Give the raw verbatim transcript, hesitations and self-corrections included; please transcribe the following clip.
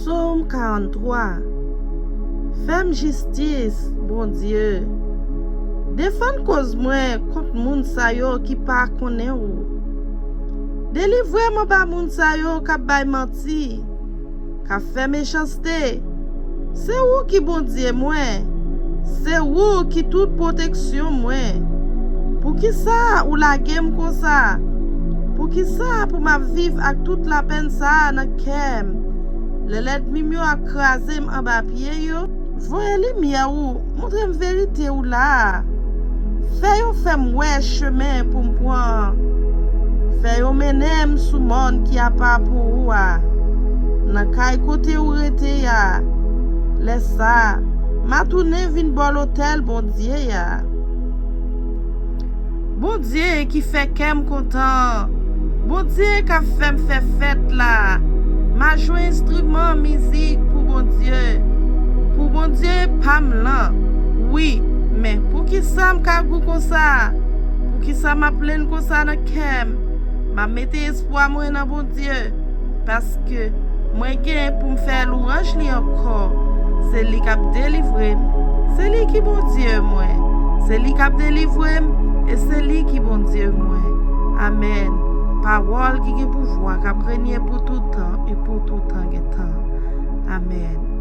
Sòm karanntwa. Fè m jistis, Bondye. Defann kòz mwen kont moun sa yo ki pa konnen ou. Delivre m anba moun sa yo k ap bay manti, k ap fè mechanste. Se ou ki Bondye mwen. Se ou ki tout pwoteksyon mwen. Poukisa ou lage m konsa? Poukisa pou m ap viv ak tout lapenn sa a nan kè m? Lè lènmi m yo ap kraze m anba pye yo, voye limyè ou, montre m verite ou la a. Fè yo fè m wè chemen pou m pran an. Fè yo mennen m sou mòn ki apa pou ou a, nan kay kote ou rete a. Lè sa a, m a tounen vin bò lotèl Bondye a. Bondye ki fè kè m kontan, Bondye k ap fè m fè fèt la. M a jwe enstriman mizik pou Bondye, pou Bondye pa m lan. Wi, men poukisa m ka gou konsa? Poukisa m ap plenn konsa nan kè m? M ap mete espwa mwen nan Bondye, paske mwen gen pou m fè lwanj li ankò. Se li k ap delivre m. Se li ki Bondye mwen. Se li k ap delivre m, e se li ki Bondye mwen. Amèn. Pawòl ki gen pouvwa k ap renye pou tout tan e pou tout tan gen tan. Amèn.